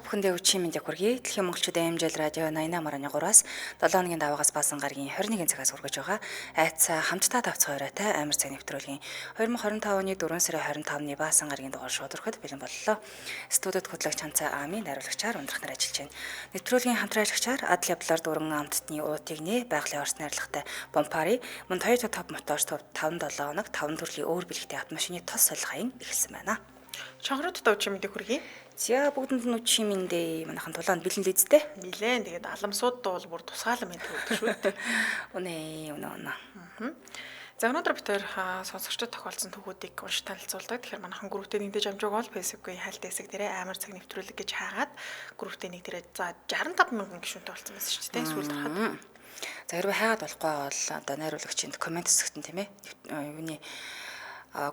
Бүхэндээ өчийн мэндийг хүргэе. Дэлхийн монголчууд AMJL радио 88.3-аас 7 хоногийн даваагаас Баасан гарагийн 21 цагаас хүргэж байгаа. Айцаа хамтдаа тавцхан оройтой амар цаг нэвтрүүлгийн 2025 оны 4 сарын 25-ны Баасан гарагийн дугаар шууд хүрэхэд бэлэн боллоо. Студид хөтлөгч Ханцаа Ами найруулагчаар ундрах нар ажиллаж байна. Нэвтрүүлгийн хамтран ажиллагчаар адал явдлаар дүүрэн амттны уутыг нэ байгалийн орц найрлагатай Бомпари мөн Toyota Top Motors 5 7 хоног 5 төрлийн өөр бэлгтэй автомашины тос солих хаян эхэлсэн байна. Чонгород өчийн мэндийг хүргэе. За бүгдэнд нь өчийн мэндээ манайхан тулаанд бэлэн лизтэй. Нилээн тэгээд аламсууд дуул бүр тусгаалan мэнд өгдөг шүү дээ. Үнэ үнэ үнэ. За өнөөдөр бид хоёр сонсогчдод тохиолдсон түүхүүдийг уншиж танилцуулдаг. Тэгэхээр манайхан групптэй нэгдэж амжааг бол Facebook-ийн хайлт хэсэг дээрээ амар цаг нэвтрүүлэг гэж хаагаад групптэй нэг дээрээ за 65 мянган гишүүнтэй болсон байсан шүү дээ. Сүүлд харахад. За хэрвээ хайгаад болохгүй бол одоо найруулагчинд коммент хэсэгт нь тийм ээ юуны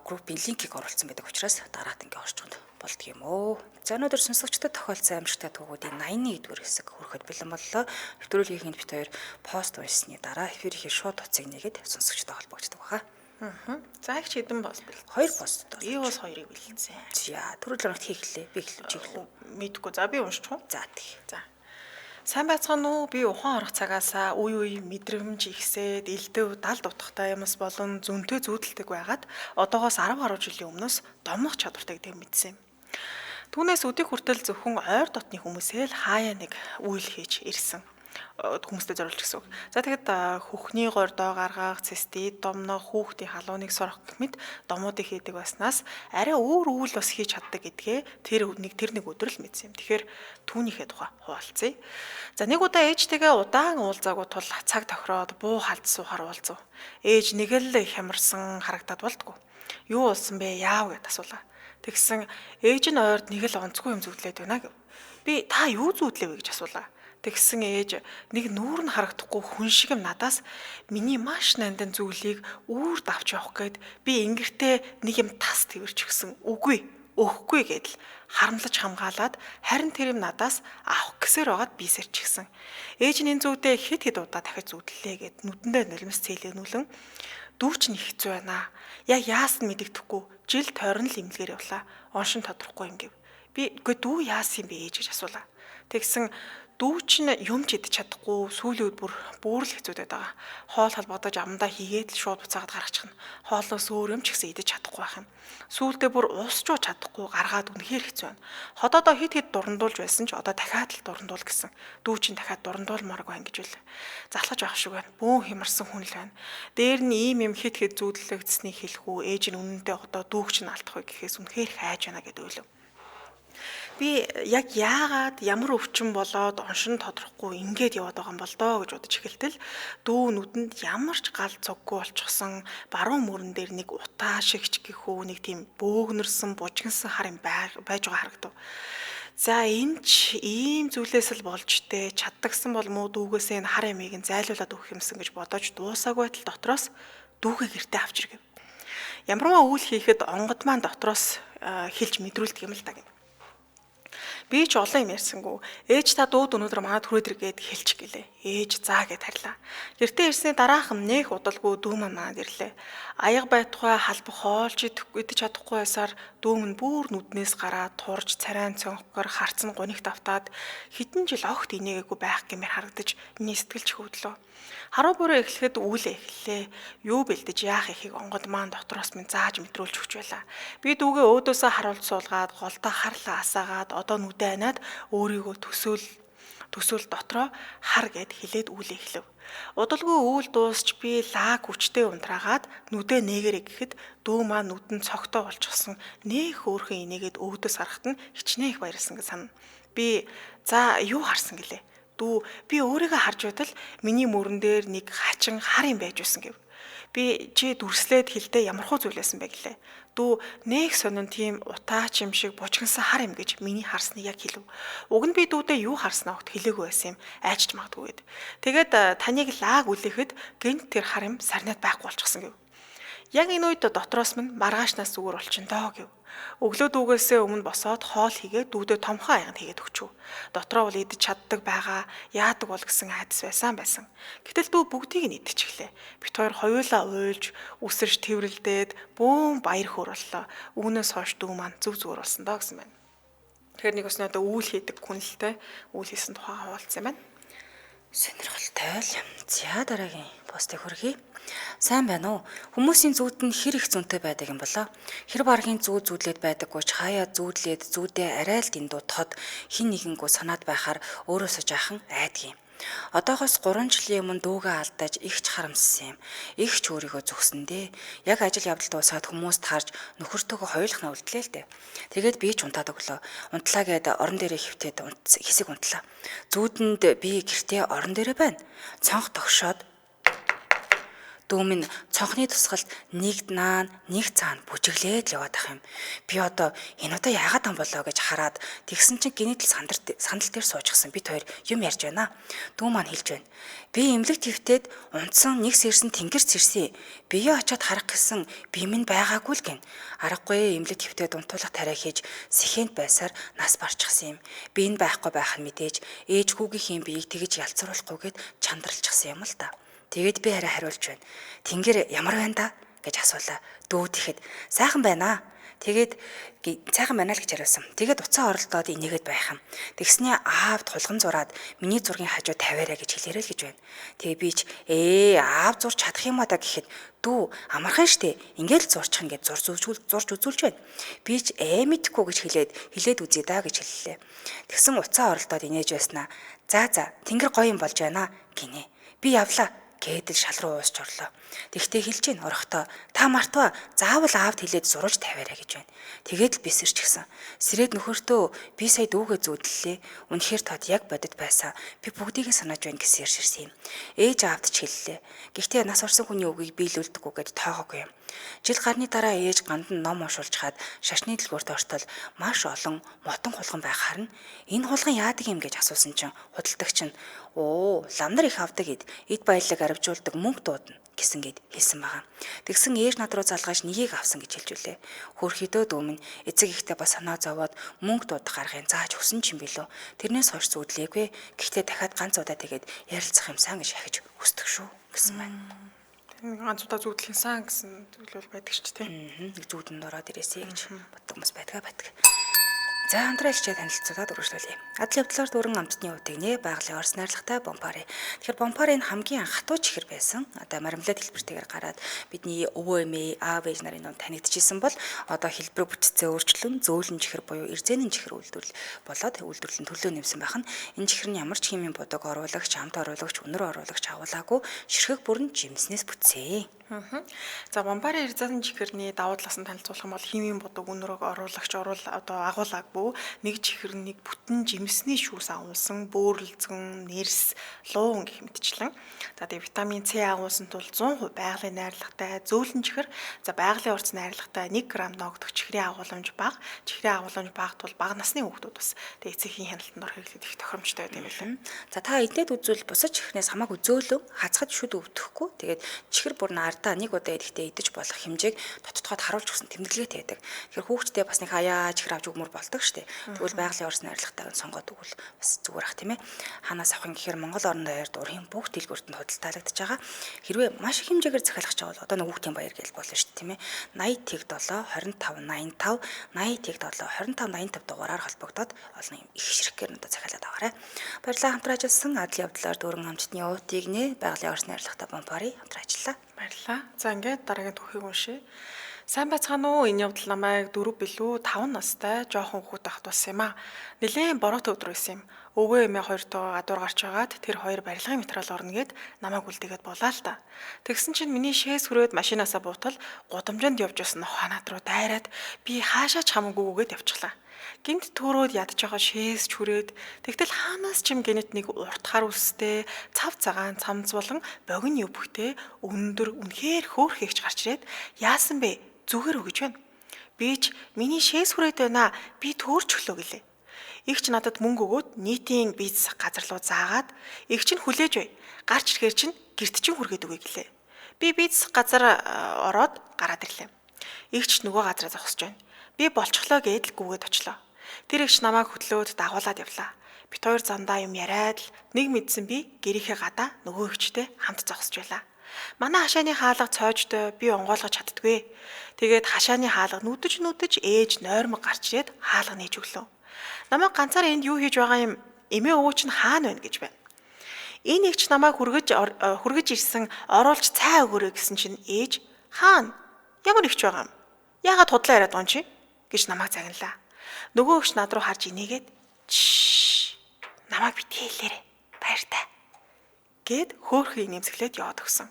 группийн линкийг оруулсан байдаг учраас дараад ингээ орчинд болдго юм оо. За өнөөдөр сонсогчдод тохиолдсон аимшигтай түүхүүдийн 81-р хэсэг хүрэхэд бэлэн боллоо. Нэвтрүүлгийн бид хоёр пост уншсны дараа эфирийн шууд утсыг нэгэд сонсогчдод холбогддог баха. За их ч хэдэн пост бэлдсэн. Хоёр пост. Би бас хоёрыг бэлдсэн. За түрүү л хийхлээ. Би эхлэв чи эхлэв. Мэдгүй. За би уншчих уу? За тэг. За. Сайн байцгаана уу? Би ухаан орох цагаасаа үе үе мэдрэмж ихсээд элдв далд утгатай юмс болон зөнтэй зүүдэлдэг байгаад одоогоос 10 гаруй жилийн өмнөөс домнох чадвартай гэдгийг мэдсэн юм. Түүнээс өдийг хүртэл зөвхөн ойр дотны хүмүүсээ л хаяа нэг үйл хийж ирсэн хүмүүстэй зориулж гэсэн үг. За тэгэхэд хөхний гордоо гаргах, цэстий домнох, хүүхдийн халууныг сорох гэх мэт домоодыг хийдэг байснаас арай өөр үйл бас хийж чаддаг гэдгээ тэр нэг өдөр л мэдсэн юм. Тэгэхээр түүнийхээ тухай хуваалцъя. За нэг удаа ээжтэйгээ удаан уулзаагүй тул цаг тохироод буу халд суухаар уулзав. Ээж нэг л хямарсан харагдаад болдгоо. Юу болсон бэ? Яав гэд асуулаа. Тэгсэн ээж нь ойрд нэг л онцгүй юм зүудлээд байна гэв. Би та юу зүүдлээ вэ гэж асуулаа. Тэгсэн ээж нэг нүүр нь харагдахгүй хүн шиг юм надаас миний маш нандин зүйлийг үүр давч явах гээд би ингэртээ нэг юм тас тэрч өгсөн. Үгүй, өгөхгүй гэдэл харамлаж хамгаалаад харин тэр юм надаас авах гэсээр байгаад би сэрчихсэн. Ээж нь энэ зүудээ хэд хэд удаа дахиж зүудлээ гэд нүдэндээ нулимс цээлэгнүүлэн дүү чинь их хэцүү байна. Яг яасан мэдэгдэхгүй жил тойрон л имлэгээр явлаа. Оншин тодрохгүй юм гэв. Би үгүй дүү яасан юм бэ ээж гэж асуулаа. Тэгсэн дүү чинь юм ч идэж чадахгүй сүүлийн үед бүр бүр л хэцүүдэд байгаа. Хоол халбагдаж амдаа хийгээд л шууд буцаагаад гаргачихна. Хоолноос өөр юм ч гэсэн идэж чадахгүй байх юм. Сүүлдээ бүр уусч чадахгүй гаргаад үнэхээр хэцүү байна. Ходоодоо хит хит дурандуулж байсан ч одоо дахиад л дурандуул гэсэн. Дүү чинь дахиад дурандуулмаарг байна гэж үл. Залхаж байх шиг байна. Бөөн хямарсан хүн л байна. Дээр нь ийм юм хит хит зүүдлэгдсэнийг хэлэх үү? Ээж нь үнэндээ одоо дүүг чинь алдах вэ гэхээс үнэхээр хайж байна гэдээ ойлов. Би яг яагаад ямар өвчин болоод оншин тодрохгүй ингээд яваад байгаа юм бол доо гэж бодож эхэлтэл дүү нүдэнд ямар ч гал цуггүй болчихсон баруун мөрөн дээр нэг утаа шигч гэхүү нэг тийм бөөгнөрсөн бужигнсан хар юм байж байгаа харагдав. За энэ ч ийм зүйлээс л болж тэ чаддагсан бол муу дүүгээсээ энэ хар ямыг нь зайлуулад өгөх юмсан гэж бодож дуусаагүй байтал дотроос дүүгээ гэртээ авч иргэв. Ямарваа үйл хийхэд онгод маань дотроос хэлж мэдрүүлдэг юм л да гэнэ. Би ч олон юм ярьсангүй. Ээж та дүүд өнөөдөр манад хүрээд ир гээд хэлчих гэлээ. Ээж заа гэд харьлаа. Гэртээ ирсний дараахан нэх удалгүй дүү маань манад ирлээ. Аяга байтугай халбах хоолж идэж чадахгүй байсаар дүү минь бүр нүднээс гараад турж царайн цонхгоор харц нь гунигт автаад хэдэн жил огт инээгээгүй байх гэмээр харагдаж миний сэтгэл ч хөдлөө. Харуу бүрээ эхлэхэд үүлээ эхэллээ. Юу бэлдэж яах ихийг онгод маань дотроос минь зааж мэдрүүлж өгч байлаа. Би дүүгээ өөдөөсөө харуулж суулгаад голдоо харлаа асаагаад одоо нүдээ аниад өөрийгөө төсөөл төсөөл дотроо хар гэд хилээд үүлээ эхлэв. Удалгүй үүл дуусч би лаг хүчтэй унтраагаад нүдээ нээгэрэ гэхэд дүү маань нүдэн цогтой болчихсон. Нэх хөөрхөн инээгээд өөдөөс харахад нь хичнээн их баярлсан гэж санана. Би за юу харсан гэлээ. Дүү би өөрийгөө харж байтал миний мөрөн дээр нэг хачин хар юм байж байсан гэв. Би чи дүрслээд хилдэ ямархуу зүйлээсэн бэ гэлээ. Дүү нэг сонин тийм утаач юм шиг бужигнсан хар юм гэж миний харсныг яг хэлв. Уг нь би дүүдээ юу харснаа огт хэлээгүй байсан юм. Айчж магадгүй гэд. Тэгээд таныг лааг үлээхэд гэнт тэр хар юм сарнаад байхгүй болчихсон гэв. Яг энэ үед дотроос минь маргаашнаас зүгээр болчин доо гэв. Өглөө дүүгээсээ өмнө босоод хоол хийгээд дүүдээ томхон аяганд хийгээд өгчв. Дотроо бол идэж чаддаг байгаа, яадаг бол гэсэн айдас байсан байсан. Гэтэл дүү бүгдийг нь идчихлээ. Бит хоёр хоёулаа уйлж, үсэрч тэврэлдээд бөөн баяр хөөр боллоо. Үүнээс хойш дүү маань зүв зүгээр болсон доо гэсэн байна. Тэгэхээр нэг өснө одоо үйл хийдэг хүн л те үйл хийсэн тухай хаваалцсан юм байна. Сонирхолтой л. За дараагийн постыг хүргэе. Сайн байна уу? Хүмүүсийн зүүд нь хэр их зөнтэй байдаг юм болоо? Хэр баргийн зүүд зүүдлээд байдаггүй ч хаяа зүүдлээд зүүдээ арай л дэндүү тод хин нэгэнгүү санаад байхаар өөрөөсөө жаахан айдаг юм. Одоохоос 3 жилийн өмнө дүүгээ алдаж их ч харамссан юм. Их ч өөрийгөө зүгсэн дээ. Яг ажил явдал дуусаад хүмүүст харж нөхөртөөгөө хоёулах нь үлдлээ л дээ. Тэгээд би ч унтаад өглөө. Унтлаа гээд орон дээрээ хөвтөөд хэсэг унтлаа. Зүүдэнд би гэртээ орон дээрээ байна. Цонх тогшоод дүүм нь цонхны тусгалд нэг наан нэг цаана бүжиглээд л яваад ах юм. Би одоо энэ удаа яагаад ам болоо гэж хараад тэгсэн чинь гинэт л сандал дээр суучсан. Бид хоёр юм ярьж байна. Дүү маань хэлж байна. Би эмнэлэг твтээд унтсан нэг сэрсэн тэнгэр сэрсэн. Биеэ очиод харах гэсэн би минь байгаагүй л гин. Аргагүй эмнэлэг твтээд унтуулах тариа хийж сэхэнд байсаар нас барчихсан юм. Би энэ байхгүй байх нь мэдээж ээж хүүгийнхэн биеийг тэгж ялцруулахгүйгээд чандралчихсан юм л да. Тэгээд би арай хариулж байна. Тэнгэр ямар байна да гэж асуулаа. Дүү тэгэхэд сайхан байна. Тэгээд сайхан байна л гэж хариулсан. Тэгээд уцаа оролдоод инээгээд байх юм. Тэгсний аавд хулган зураад миний зургийн хажуу тавиарай гэж хэлээрэй л гэж байна. Тэгээ би ч аав зурч чадах юм а да гэхэд дүү амархан штэ ингээл зурчих ингээд зурж үзүүлж байна. Би ч мэдэхгүй гэж хэлээд үзье да гэж хэллээ. Тэгсэн уцаа оролдоод инээж байснаа. За тэнгэр гоё юм болж байна гинэ. Би явлаа гэдэл шал руу уусч орлоо. Тэгтээ хэлж гин орохдоо та мартва заавал аавд хэлээд зурулж тавиарай гэж байна. Тэгээд л би сэрчихсэн. Сэрээд нөхөртөө би сая дүүгээ зүүдлээ. Үнэхээр тод яг бодит байсан. Би бүгдийг нь санааж байна гэсэн ярьширсэн юм. Ээж аавд ч хэллээ. Гэхдээ нас орсон хүний үгийг биелүүлдэггүй гэд тоогоогүй юм. Жил гарны дараа ээж гандан ном уншуулж хаад шашны дэлгүүрт ортол маш олон мотон хулган байхаар нь энэ хулган яадаг юм гэж асуусан чинь худалдагч нь лам нар их авдаг эд баялаг аривжуулдаг мөнгө дуудана гэсэн гэд хэлсэн байгаа. Тэгсэн ээж над руу залгаж нэгийг авсан гэж хэлж үлээ. Хөрхидөө дүүмэн эцэг ихтэй бас санаа зовоод мөнгө дуудах аргыг зааж өгсөн ч юм билүү. Тэрнээс хойш зүудлээгүй. Гэхдээ дахиад ганц удаа тэгээд ярилцах юмсан гэж шахиж хүсдэг шүү гэсэн байна. Ганц удаа зүудлэх юмсан гэсэн зүйл бол байдаг ч тийм. Нэг зүүдэнд ороод ирээсэй гэж боддог хүмүүс байдаг. За хамтран хичээл танилцуулаад үргэлжлүүлье. Адал явдлаар дүүрэн амтны утыг нэ байгалийн орс найрлагатай бомпари. Тэгэхээр бомпари нь хамгийн хатуу чихэр байсан. Одоо мармелад хэлбэртэйгээр гараад бидний өвөө эмээ, аав ээж нарын дунд танигдчихсэн бол одоо хэлбэр бүтцээ өөрчлөн зөөлөн чихэр буюу эрзэнэн чихэр үйлдвэрлэл болоод үйлдвэрлэлийн төлөө нэмсэн байх нь. Энэ чихэр нь ямар ч химийн будаг оруулагч, амт оруулагч, үнэр оруулагч агуулаагүй ширхэг бүрэн жимснээс бүтсэн. За бомбари эрзэн чихэрний давуу талаас нь танилцуулах юм бол химийн будаг, үнэр оруулагч, одоо агуулаагүй нэг чихэр нэг бүтэн жимсний шүүс агуулсан, бөөрөлзгөн, нэрс, луун гэх мэтчлэн. За тэгээ витамин С агуулсан тул 100% байгалийн найрлагатай зөөлөн чихэр, за байгалийн урц найрлагатай 1 г ногдох чихрийн агууламж бага, чихрийн агууламж бага тул бага насны хүүхдүүд бас тэгээ эцэгхийн хяналтанд орох хэрэглээд их тохиромжтой байдаг юм билээ. За та эднэд үзвэл бусад чихрнээс хамаагүй зөөлөн, хацхад шүд өвдөхгүй. Тэгээд чихэр бүр ардаа нэг удаа идэхдээ идэж болох хэмжээг тоттоход харуулж өгсөн тэмдэглэгээтэй байдаг. Тэгэхээр хүүхдтэй бас нэг хаяа чихэр авч өгмөр болдог штеп. Тэгвэл байгалийн орс найрлагатайг нь сонгоод өгвөл бас зүгээр ах тийм ээ. Ханаас авах юм гэхээр Монгол орон даяар дурын бүх дэлгүүртэнд худалдаалагдаж байгаа. Хэрвээ маш их хэмжээгээр захиалах чавал одоо нэг хүүхдийн баяр гэж болно штеп тийм ээ. 80 7 25 85 80 7 25 85 дугаараар холбогдоод олон юм их ширхгээр нь одоо захиалаад аваарай. Баярлалаа хамтран ажилласан адал явдлаар дүүрэн амтны уутыг нэ байгалийн орс найрлагатай бомпари хамтран ажиллаа. Баярлалаа. За ингээд дараагийн түүхийг уншъя. Сайн байцгаана уу? Энэ явдал намайг 4 билүү 5 настай жоохон хүүхэд байхад болсон юм аа. Нилээн бороотой өдөр байсан юм. Өвөө эмээ хоёртойгоо гадуур гарч байгаад тэр хоёр барилгын материал орно гэд намайг үлдээгээд болоо л та. Тэгсэн чинь миний шээс хүрээд машинаасаа буутал гудамжинд явж байсан нохоо над руу дайраад би хаашаа ч хамаагүйгээд явчихлаа. Гинт төөрөөд ядж байгаа шээс ч хүрээд тэгтэл хаанаас ч юм гинэт нэг урт хар үстэй цав цагаан цамц болон богино өвхтэй өндөр үнэхээр хөөрхийгч гарч ирээд яасан бэ зүгээр өгөж байна. Би ч миний шээс хүрээд байна. Би төөрчлөө гэлээ. Игч надад мөнгө өгөөд нийтийн бизнес газар руу заагаад игч нь хүлээж бай. Гарч ирэхээр чинь гэрт чинь хүргээд өгье гэлээ. Би бизнес газар ороод гараад ирлээ. Игч нөгөө газараа зогсож байна. Би болчихлоо гэдэл гүгээд очлоо. Тэр игч намайг хөтлөөд дагуулад явлаа. Бит хоёр замдаа юм яриад л нэг мэдсэн би гэрийнхээ гадаа нөгөө игчтэй хамт зогсож байлаа. Манай хашааны хаалга цоожтой би онгойлгож чаддгүй. Тэгээд хашааны хаалга нүдэж ээж нойрмог гарч ирээд хаалга нээж өглөө. Намайг ганцаараа энд юу хийж байгаа юм? Эмээ өвөө чинь хаана байна гэж байна. Энэ эгч намайг хүргэж ирсэн оруулж цай өгөөрэй гэсэн чинь ээж хаана? Ямар эгч байгаа юм? Яагаад худлаа яриад байгаа юм чи? Гэж намайг загналаа. Нөгөө эгч над руу харж инээгээд намайг битгий хэлээрэй. Баяртай. Гэд хөөхөн инээмсэглээд яваад өгсөн.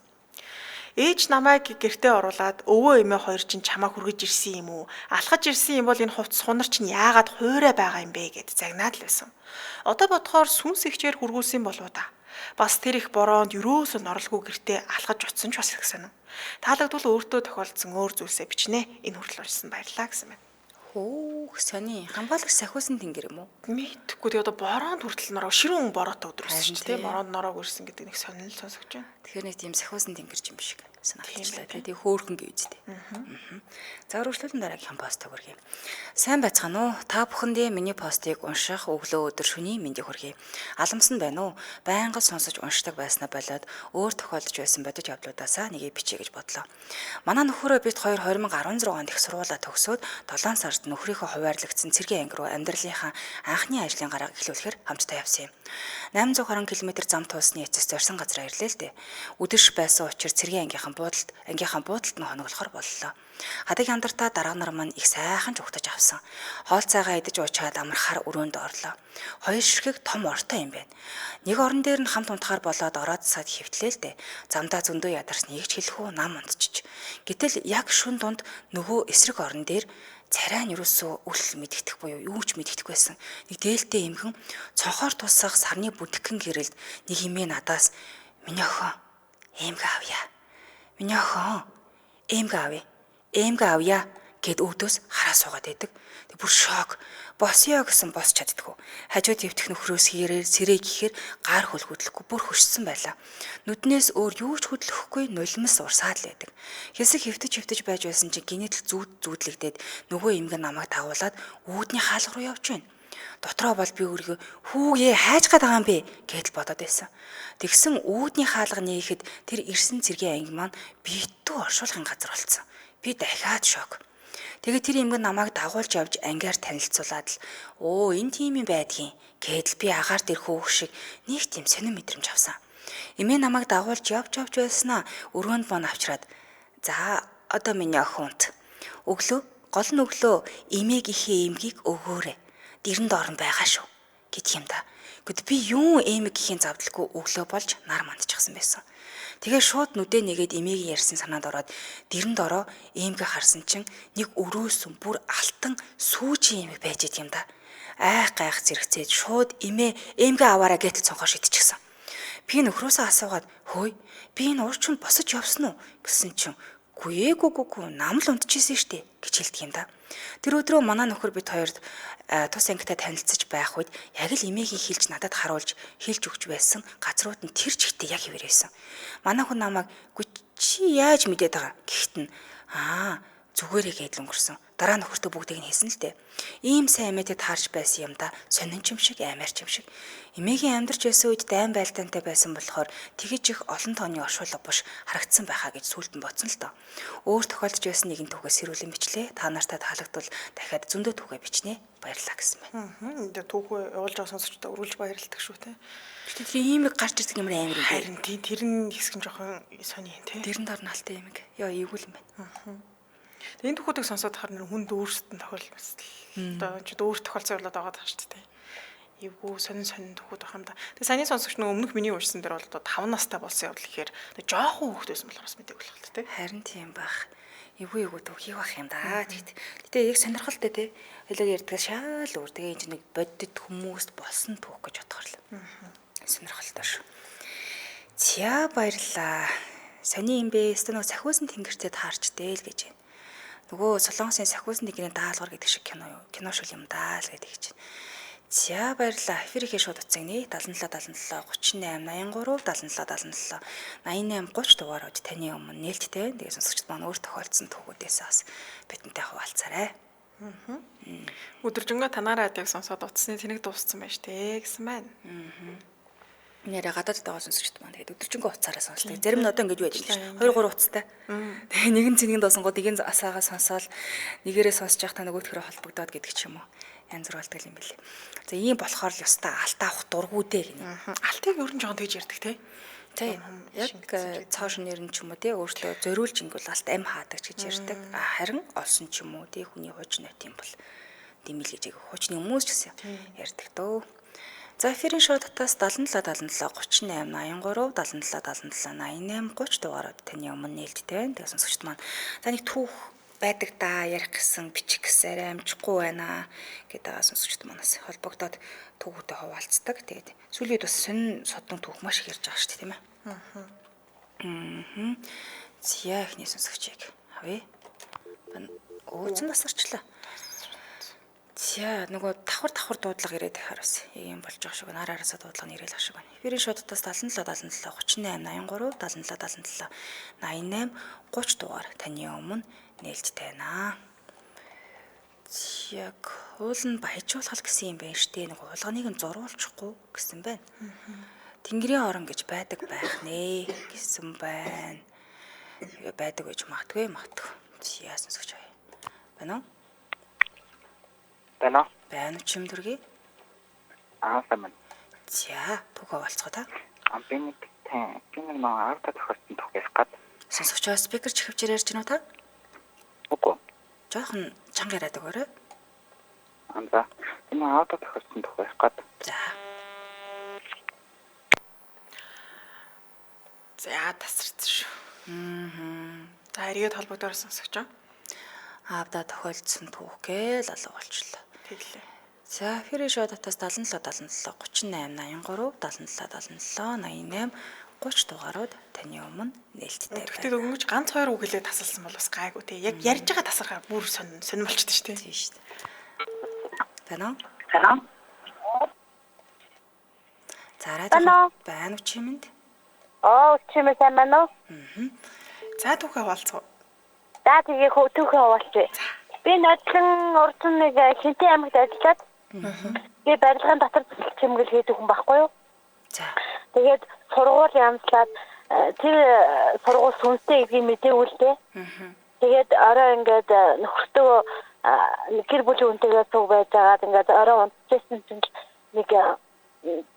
Ээж намайг гэртээ оруулаад өвөө эмээ хоёр чинь чамайг хүргэж ирсэн юм уу? Алхаж ирсэн юм бол энэ хувцас хунар чинь яагаад хуурай байгаа юм бэ гэд загнаад л байсан. Одоо бодохоор сүнс эгчээр хүргүүлсэн болоо да. Бас тэр их бороонд ерөөсөө норлгүй гэртээ алхаж утсан ч бас их сонин. Таалагдвал өөртөө тохиолдсон өөр зүйлсээ бичнэ. Энэ хүртэл уншсан баярлалаа гэсэн байна. Хөөх сони хамгаалагч сахиусан тэнгэр юм уу? Мэдхгүй. Тэгээ одоо бороонд хүртэл нороо ширүүн бороотой өдөр өссөн чинь тийм бороонд нороог ирсэн гэдэг нэг сонин л сонсогч байна. Тэгэхээр нэг тийм сахиусан тэнгэр юм шиг санагдчихлаа. Тэгээ хөөхөн гэж үстэй. За өргөжлөлн дараагийнхан пост хүргэе. Сайн байцгаана уу? Та бүхэндээ миний постыг унших өглөө өдөр шөнийн мэндийг хүргэе. Аламсан байна уу? Байнга сонсож уншдаг байснаа болоод өөр тохиолдож байсан бодит явдлуудаасаа нэгийг бичье гэж бодлоо. Манай нөхөрөө бид хоёр 2016 онд их сургуулаа төгсөөд 7 сард нөхрийнхөө хуваарлагдсан цэргийн анги руу амьдралынхаа анхны ажлын гараа эхлүүлэхээр хамтдаа явсан юм. 820 км зам туулсны эцэс зорьсон газараа ирлээ л дээ. Үдэрш байсан учраас цэргийн ангийнхан буудалд нь хоноглохор боллоо. Хадаг яндартай дарга нар маань их сайхан ч угтаж авсан. Хоол цайгаа идэж уучаад амархаар өрөөнд орлоо. Хоёр ширхэг том ортой юм байна. Нэг орон дээр нь хамт унтахаар болоод ороод сад хөвтлээ л дээ. Замдаа зөндөө ядарч нэг ч хэлэхүү нам унтчих. Гэтэл яг шүн дунд нөгөө эсрэг орон дээр царай нь юусоо үл мэдэгдэх буюу юу ч мэдэгдэх байсан. Нэг дээлтэй эмгэн цонхоор тусах сарны бүдгэн гэрэлд нэг эмээ надаас миний охин эмгэ авъя. Миний охин эмгэ авъя. Эмгэ авъя гэд өвдөөс хараа суугаад байдаг. Тэг бүр шок. Босё гэсэн босч чаддаггүй. Хажуу твтэх нөхрөөс хийрээр сэрээ гэхээр гар хөл хөдлөхгүй бүр хөшсөн байлаа. Нүднээс өөр юу ч хөдлөхгүй нулимс урсаад л байдаг. Хэсэг хэвтэж байж байсан чинь гинэт л зүүдлэгдээд нөгөө эмгэн намайг дагуулад үүдний хаалга руу явж байна. Дотроо бол би өөрийгөө хүүгээ хайж гад байгаа юм бэ гэдэл бодоод байсан. Тэгсэн үүдний хаалга нээхэд тэр ирсэн цэргийн анги маань битүү оршуулгын газар болцсон. Би дахиад шок. Тэгээд тэр эмгэн намайг дагуулж явж ангиар танилцуулаад л өө энэ тийм юм байдгийн гэдэл би агаар дээр хөөх шиг нэг тийм сонин мэдрэмж авсан. Эмээ намайг дагуулж явж байснаа өрөөнд мон авчраад за одоо миний охин унт. Өглөө гол нь өглөө эмээгийнхээ эмгийг өгөөрэй. Дэрэн доор нь байгаа шүү гэдэг юм да. Гэт би юун эмэг гэхийн завдалгүй өглөө болж нар мандчихсан байсан. Тэгээ шууд нүдэ нэгээд эмээгийн ярьсан санаанд ороод дэрэн дороо эмгээ харсан чинь нэг өрөөсөн бүр алтан сүүжийн эмэг байж идэм да. Айх гайх зэрэгцээд шууд эмээ эмгээ аваараа гэтэл цонхоор шидчихсэн. Би нөхрөөсөө асуугаад хөөе би энэ урчинд босож явсан уу гэсэн чинь үгүй ээ нам л унтчихсэн штэ гэж хэлдэг юм да. Тэр өдрөө манай нөхөр бид хоёрт тус ангитай танилцаж байх үед яг л эмээгийн хилж надад харуулж хэлж өгч байсан газрууд нь тэр чигтээ яг хэвээр байсан. Манай хүн намайг үгүй чи яаж мэдээд байгаа гэхэд нь аа зүгээрээ гэдэл өнгөрсөн. Дараа нөхөртөө бүгдийг нь хэлсэн л дээ. Ийм сайн эмээтэй таарч байсан юм да. Сонин ч юм шиг аймаар ч юм шиг. Эмээгийн амьдарч байсан үед дайн байлдаантай байсан болохоор тэгэж их олон тооны оршуулга буш харагдсан байхаа гэж сүулт нь бодсон л доо. Өөр тохиолдож байсан нэгэн түүхээ сэрүүлэн бичлээ. Та нартай таалагдвал дахиад зөндөө түүхээ бичнэ. Баярлалаа гэсэн байна. Тэгээ түүхээ явуулж байгаа сонсогчдод өргөлж баярлалдаг шүү те. Гэтэ тэр ийм их гарч ирдэг юм амар юм. Харин тий тэр нь хэсэг нь жоохон сони юм те. Дэрэн дор налтай юм. Йоо эвгүй юм байна. Энэ түүхүүдийг сонсоод хахаар нэр хүнд өөрсдөд нь тохиолдсон. Одоо ч өөр тохиолдсон явдлаад байгаа даа шүү дээ. Эвгүй сонин сонин түүхүүд байх юм да. Тэгээ саяны сонсогч нөгөө өмнөх миний уншсан дээр бол одоо 5 настай болсон явдал гэхээр жоохон хүүхэд байсан болохоор бас мэдээг болох л тээ. Харин тийм байх. Эвгүй түүхийг байх юм да. Гэтэ яг сонирхолтой те. Хэлэг ярьдгаас шаал өөр. Тэгээ энэ чинь нэг бодит хүмүүст болсон түүх гэж бодохоор л. Сонирхолтой шүү. За баярлалаа. Сони юм бэ? Өстө нөгөө сахиусан тэнгэртэй таарч дээл гэж байна. Нөгөө Солонгосын сахиусан тэнгэрийн даалгавар гэдэг шиг кино юу? Кино шиг юм даа л гэдэг чинь. За баярлалаа. Эфирийнхээ шууд утсыг нэ 77 77 38 83 77 77 88 30 дугаарууд таны өмнө нээлттэй байна. Тэгээ сонсогчд маань өөр тохиолдсон түүхүүдээс бас бидэнтэй хуваалцаарай. Өдөржингөө танаараа радиог сонсоод утасны тэнэг дууссан байж тээ гэсэн байна. Нэрэ гадаадд байгаа сонсогчд маань тэгээд өдөржингөө утсаараа сонсдог. Зарим нь одоо ингэж байж байна шүү. 2 3 утастай. Тэгээ нэгэн цэнийг дуусангууд нэгэн асаагаа сонсоол нэгээрээ сонсож явах та нөгөөдхөрөө холбогдоод гэдэг ч юм уу. Янз бүр болдог юм билээ. За ийм болохоор л ёстой алт авах дурггүй дээ гинэ. Алтыг ер нь жоохон тэгж ярьдаг те. Тий. Яг цоо шинээр нь ч юм уу тий өөртөө зориулж ингүүл алт ам хаадаг ч гэж ярьдаг. Харин олсон ч юм уу тий хүний хууч нот юм бол дэмэл гэж хуучны хүмүүс ч гэсэн ярьдаг дөө. За эфирийн шоу татаас 77 77 38 83 77 77 88 30 дугаарууд таны өмнө нээлттэй байна. Тэгээ сонсогчд маань за нэг түүх байдаг да ярих гэсэн бичих гэсэн арай амжихгүй байна гэдэг байгаа сонсогчд манаас холбогдоод түүхүүтэй хуваалцдаг. Тэгээд сүүлийн үед бас сонин содон түүх маш их ярьж байгаа шүү дээ, тийм ээ. Аа. Зя ихний сонсогчийг авъя. Өөцөн тасарчлаа. За нөгөө давхар дуудлага ирээд байхаар бас юм болж байгаа шиг байна. Ар араасаа дуудлага нь ирээл ах шиг байна. Эфирийн шуудтаас 77 77 38 83 77 77 88 30 дугаар таны өмнө нээлттэй байна. Яг уул нь баяжуулах гэсэн юм байна штэ. Нэг уулганыг нь зуруулчихгүй гэсэн байна. Тэнгэрийн орон гэж байдаг байх нэ гэсэн байна. Байдаг гэж магадгүй. Яасан сонсогч бай. Байна уу? Байна уу? Байна уу чим дүргээ? Аа сайн байна. За, түүхээ болцгоо та. Би нэг нэг аавда тохиолдсон түүх ярих гад. Сонсогчоо спикер чихвчээр ярьж гинүү та? Үгүй. Жохон чанга яриад өгөөрэй. Аа за. Энэ аавда тохиолдсон түүх ярих гад. За. За, тасарсан шүү. Аа. За, эргээд холбогдоор сонсогчоо. Аавда тохиолдсон түүх гээл алга болчлоо. Тэглээ. За, эфирийн шоу татаас 77 77 38 83 77 77 88 30 дугаарууд таны өмнө нээлттэй байна. Тэгвэл өнгөж ганц хоёр үг хэлээ тасалсан бол бас гайгүй те. Яг ярьж байгаа тасархаар бүр сонин болчихдээ шүү дээ. Тийм шүү дээ. Байна уу? Байна уу? За, радио байна уу чимэнд? Оо, чимээ сайн байна уу? За, түүхээ хуваалцгаа. За, тэгээ түүхээ хуваалцъя. Би нодлон урд нэг Хинтээ аймагт ажиллаад тэгээ барилгын дотор засал чимгэл хийдэг хүн байхгүй юу? За. Тэгээд сургууль ямслаад тэр сургууль сүнстэй гэдгийг мэдээгүй л дээ. Тэгээд орой ингээд нөхөртөө гэр бүлийн үнтэйгээ цуг байж байгаад ингээд орой унтчихсан чинь нэг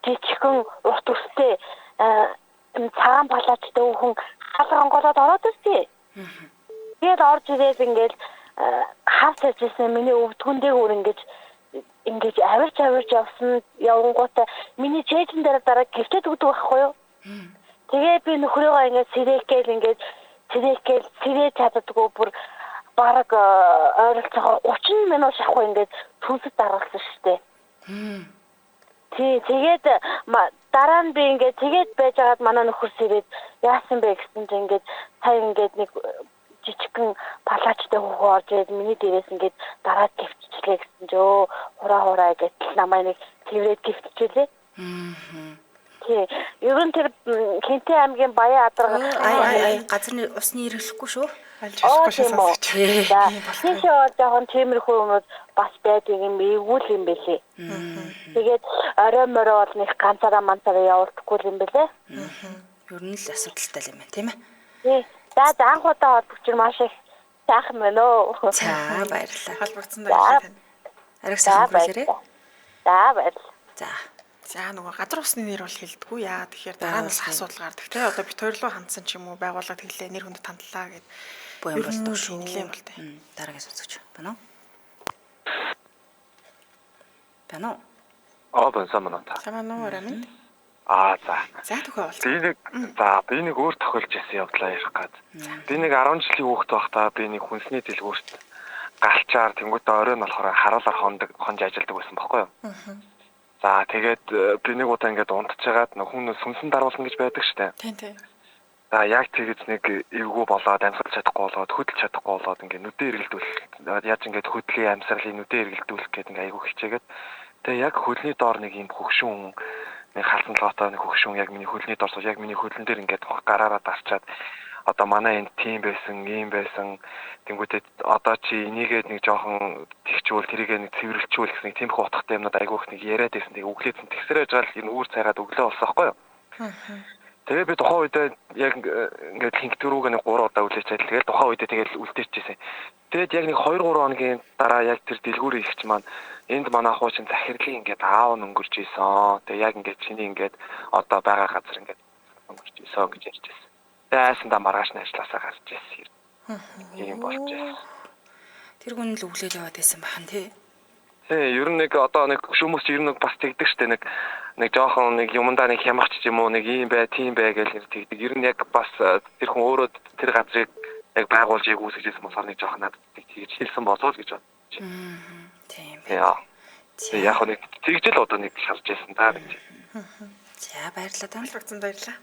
жижигхэн урт өстэй цагаан палаачтай хүн хаалга онгоолоод ороод ирсэн. Тэгээд орж ирээд ингээд хавц ажилласан миний өвдгөн дээгүүр ингэж авирч явсан явангуудаа миний чэйжэн дээр дараа гівтээд өгдөг байхгүй юу? Тэгээ би нөхрөөгөө ингээд сэрээхгээл сэрээ чаддаггүй бүр бараг ойролцоогоор 30 минут шавхгүй ингээд сүнсэд даргалсан шүү дээ. Тий, тэгээд дараа нь би ингээд тэгээд байжгаад манай нөхөр сэрээд яасан бэ гэсэн чинь ингээд сая ингээд нэг жижигхэн палаачтай хүүхэн орж ирээд миний дээрээс ингээд дараад гівтчихлээ гэсэн чи өө хураа гэтэл намайг нэг тэрвэд гівтчихлээ. Тий. Ер нь тэр Хинтээ аймгийн Баян адарга ай газрын усны эргэлэхгүй шүү. Алж болохгүй шүү сонсогч. Тийшээ бол жоохон тиймэрхүү юмуд бас байдаг юм эвгүй юм бэлээ. Тэгээд орой морой бол нэг ганцаараа манцаараа явуулдаггүй юм бэлээ. Ер нь л асуудалтай юм байна, тийм ээ. Тий. За анх удаа холбогдож маш их сайхан байна оо. За баярлалаа. Холбогдсон баярлалаа танд. Ариг сайхан өнгөрүүлээрэй. За баярлалаа. За. За нөгөө газар усны нэр бол хэлдэггүй яа. Тэгэхээр дараа нь бас асуудал гардаг те. Одоо бит хоёр руу хандсан ч юм уу байгууллага тэглээ нэр хүндэд хандлаа гэд. Буян болдог шүү. Нэлээд болтой. Дараагийн сонсогч байна уу? Байна уу? Аа байна сайн байна та. Сайн байна уу Рамин? Аа за. За түүхээ болцсон. Би нэг өөр тохиолж ясан явдлаа ярих гад. Би нэг 10 жилийн хүүхэд байхдаа би нэг хүнсний дэлгүүрт галчаар тэнгуүтээ оройн болохоор харуулаар хонж ажилладаг байсан байхгүй юу? За тэгээд би нэг удаа ингээд унтчихаад нэг хүн сүнсэн даруулна гэж байдаг штэ. Тийм тийм. За яг тэгэж нэг эвгүй болоод амьсгалж чадахгүй болоод хөдөлж чадахгүй болоод ингээд нүдээ эргэлдүүл яаж ингээд хөдлийн амьсгалын нүдээ эргэлдүүлэх гээд ингээд айгүй хичээгээд тэгээ яг хөлний доор нэг юм хөгшүүн нэг халсан лоотой нэг хөгшүүн яг миний хөлний доор сууж яг миний хөлн дээр ингээд гараараа дарчаад одоо манай энд тийм байсан, ийм байсан тэнгуүтээ одоо чи энийгээ нэг жоохон тэгчүүл тэрийгээ нэг цэвэрлэчүүл гэсэн нэг тиймэрхүү утгатай юмнууд айгүй их нэг яриад байсан. Тэгээ өглөөцөн тэгсрэж байгаа л энэ үүр цайгаад өглөө болсон байхгүй юу? Тэгээ би тухайн үедээ яг ингээд хинхтөрүүг нэг 3 удаа үлээж чадлаа. Тэгэл тухайн үедээ тэгэл үлдээчихсэн. Тэгээд яг нэг 2-3 хоногийн дараа яг тэр дэлгүүрийн ихч маань Энд манай хуучин захирлын ингээд аав нь өнгөрч исэн. Тэгээ яг ингээд чиний ингээд одоо байгаа газар ингээд өнгөрч исэн гэж ярьж байсан. Тэгээ айсандаа маргааш нь ажилласаа гарч ирсэн. Тийм болж байсан. Тэр хүн л өглөөл яваад байсан бахан тий. Тий, ер нь нэг одоо нэг хүмүүс ер нь бас тэгдэг штэ нэг жоохон нэг юмдаа нэг хямгч юм уу нэг ийм бай, тийм бай гэж нэр тэгдэг. Ер нь яг бас тэр хүн өөрөө тэр газрыг яг байгуулж яг үүсгэж ирсэн болохоор нэг жоохон надад тэгж хэлсэн болов уу гэж бодож. Тийм байна. Яг нэг тэгж л одоо нэг харж байсан та гэж. За баярлалаа тань. Холбогдсон баярлалаа.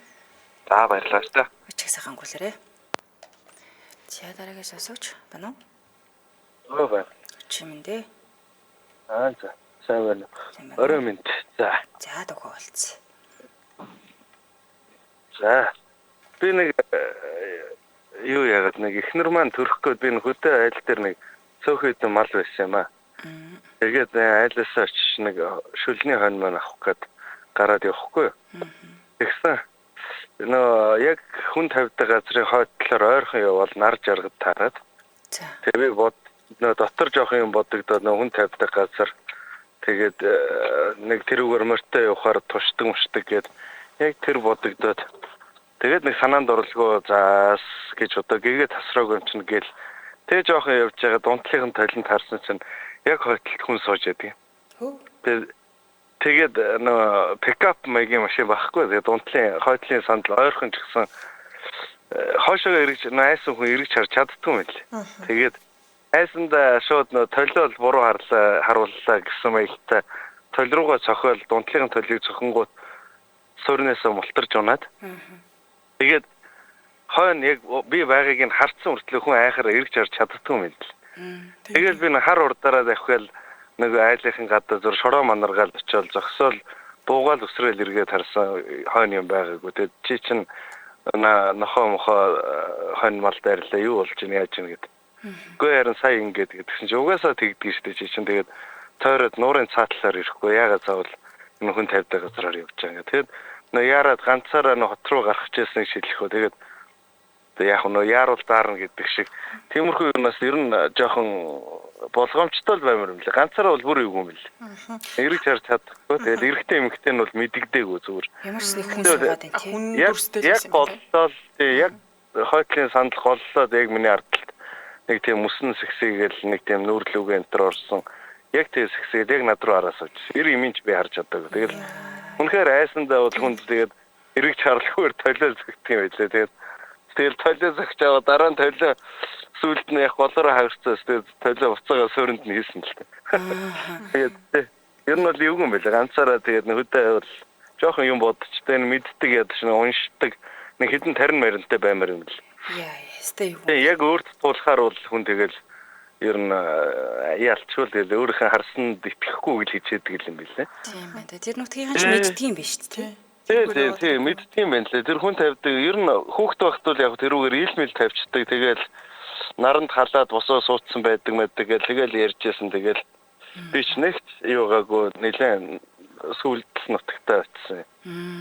За баярлалаа штэ. Өчиг сайхан өнгөрүүлээрэ. За дараагийн сонсогч байна уу? Өө байна. Чи минь дээ. Аа за. Сайн байна. Орой минь. За. За дөхөө болцсон. За. Би нэг юу яагаад нэг эхнэр маань төрөх гээд би хөдөө айл дээр нэг цөөхөн хэдэн мал байсан юм аа. Тэгээд айлаасаа очиж нэг шүлний хонь маань авах гээд гараад явахгүй. Тэгсэн нөө яг хүн тавьдаг газрын хойд талаар ойрхон явбал нар жаргад таарад. Тэгээ би бод нөө дотор жоох юм бодогдоод нөө хүн тавьдаг газар тэгээд нэг тэрүүгээр морьтой явахаар тушдаг мушдаг гээд яг тэр бодогдоод тэгээд нэг санаанд орлогоо заас гэж одоо гэгээ тасраагүй юм чинь гээл тэгээ жоохон явж байгаа дунтлынхан толинд харсан чинь яг хойтолд хүн сууж байдаг. Тэгээд нөө пикап маягийн машин байхгүй. Тэгээд дунтлын хойтлын сандал ойрхон ч гэсэн хойшоо эргэж айсан хүн эргэж харж чаддгүй юм лээ. Тэгээд айсандаа шууд нөө толиол буруу харлаа харууллаа гэсэн маягтай толь руугаа цохиол дунтлын толийг цохингууд суурнасаа мултарж унаад. Тэгээд хойно яг би байгааг нь харцсан хүртлээр хүн айхаар эргэж харж чаддгүй юм лээ. Тэгээд би хар урдаараа давхиал нэг айлынхан гадаа зур шороо манаргаал очиод зогсоол буугаал өсрөөл эргээд харсан хойно юм байгаагүй. Тэгээд чи чин нохоо мохоо хонь мал дайрлаа юу болж ийн яаж ийн гэд. Үгүй харин сая ингээд гэдгсэн чи угаасаа тэгдэг шүү дээ чи чин тэгээд тойроод нуурын цаатлаар ирэхгүй яагаад заавал энэ хүн тавьдаг газраар явж байгаа ингээд. Тэгээд нөө яарад ганцаараа нөө хот руу гарах гэжсэн шилэхөө. Тэгээд яг нөө яарул даарна гэдэг шиг тиймэрхүү юмнаас ер нь жоохон болгоомжтой л баймар юм лээ. Ганцаараа бол бүр эвгүй юм лээ. Эргэж харж чадахгүй. Тэгээд эрэгтэй эмэгтэй нь бол мэддэгдээгүй зүгээр. Ямар ч нэг хүн суугаад байна тий. Яг голлол тий яг хойтлын сандал голлоод яг миний ардталд нэг тийм мөсөн сэгсээгээл нэг тийм нүүрлүүгээ энэ төр орсон. Яг тийм сэгсээд яг над руу хараа сууж. Эр имэнч би харж чадаагүй. Тэгэл үнэхээр айсандаа бол хүнд тэгээд эргэж харлахгүйгээр толио зөгтөх юм байлээ. Тэгээд тэгэл толио зөгч аваа дараа нь толио сүүлд нь яг голоороо хагарцаас тэгээд толио буцаага суурьнд нь хийсэн л та. Тэгээд ер нь бол эвгүй юм байлаа. Ганцаараа тэгээд хөдөө бол жоохон юм бодчтой мэддэг ядаж нэг уншдаг нэг хэдэн тарин маринтай баймар юм л. Яа, ястай эвгүй. Яг өөрт туулахаар бол хүн тэгэл ер нь ялчгүй тэгэл өөрийнхөө харсанд итгэхгүй гэж хичээдэг юм билээ. Тийм байна. Тэр нутгийн ч мэддэг юм биш үү? Тий, тий, тий, мэддэг юм байна лээ. Тэр хүн тавьдаг. Ер нь хүүхд байхад бол яг тэрүүгээр ийлмэл тавьчихдаг. Тэгэл наранд халаад босоо суудсан байдаг мэддэг гэл тэгэл ярьжсэн. Тэгэл би ч нэгт юугаагүй нэлээд сүулдэл нутагтай очсон.